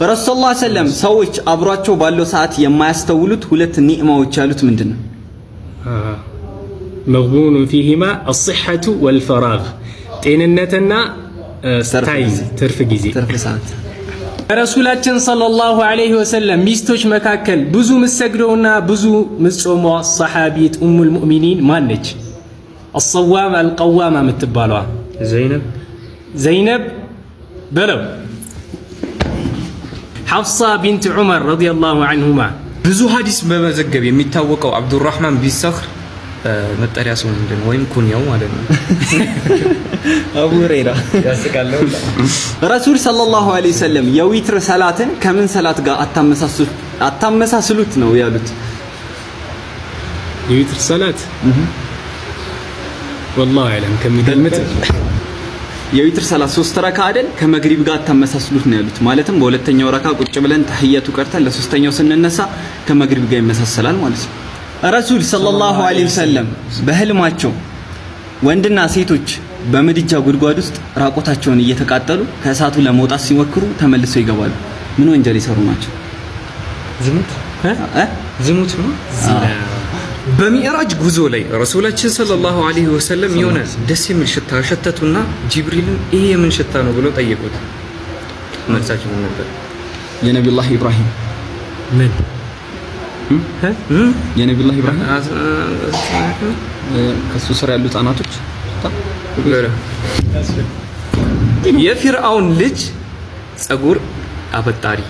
ረሱል ሰለላሁ ዐለይሂ ወሰለም ሰዎች አብሯቸው ባለው ሰዓት የማያስተውሉት ሁለት ኒዕማዎች ያሉት ምንድን ነው? مغبون فيهما الصحة والفراغ፣ ጤንነትና time፣ ትርፍ ጊዜ። ትርፍ ሰዓት። ከረሱላችን ሰለላሁ ዐለይሂ ወሰለም ሚስቶች መካከል ብዙ ምሰግደውና ብዙ ምጾሟ ሰሓቢት ኡሙል ሙእሚኒን ማን ነች? አሰዋም አልቀዋማ የምትባለዋ። ዘይነብ። ዘይነብ በለው። ሐፍሳ ቢንት ዑመር ረዲየላሁ ዐንሁማ። ብዙ ሀዲስ በመዘገብ የሚታወቀው አብዱራህማን ቢን ሰኽር መጠሪያ ስሙ ምንድን ነው? ወይም ኩንያው ማለት ነው። አቡ ሁረይራ። ያስቃል። ረሱል ሰለላሁ ዐለይሂ ወሰለም የዊትር ሰላትን ከምን ሰላት ጋር አታመሳስሉት ነው ያሉት? የዊትር ሰላት ወላሁ አዕለም ከሚገምት። የዊትር ሰላት ሶስት ረካ አይደል? ከመግሪብ ጋር አታመሳስሉት ነው ያሉት። ማለትም በሁለተኛው ረካ ቁጭ ብለን ተህየቱ ቀርተን ለሶስተኛው ስንነሳ ከመግሪብ ጋር ይመሳሰላል ማለት ነው። ረሱል ሰለላሁ ዐለይሂ ወሰለም በህልማቸው ወንድና ሴቶች በምድጃ ጉድጓድ ውስጥ ራቆታቸውን እየተቃጠሉ ከእሳቱ ለመውጣት ሲሞክሩ ተመልሰው ይገባሉ። ምን ወንጀል የሰሩ ናቸው? ዝሙት። እ? ዝሙት ነው። በሚዕራጅ ጉዞ ላይ ረሱላችን ሰለላሁ ዐለይሂ ወሰለም የሆነ ደስ የሚል ሽታ ሸተቱና ጅብሪልን ይሄ የምን ሽታ ነው ብለው ጠየቁት። መልሳቸው ምን ነበር? የነቢዩላህ ኢብራሂም። ምን? የነቢዩላህ ኢብራሂም ከሱ ስር ያሉ ህጻናቶች። የፊርአውን ልጅ ጸጉር አበጣሪ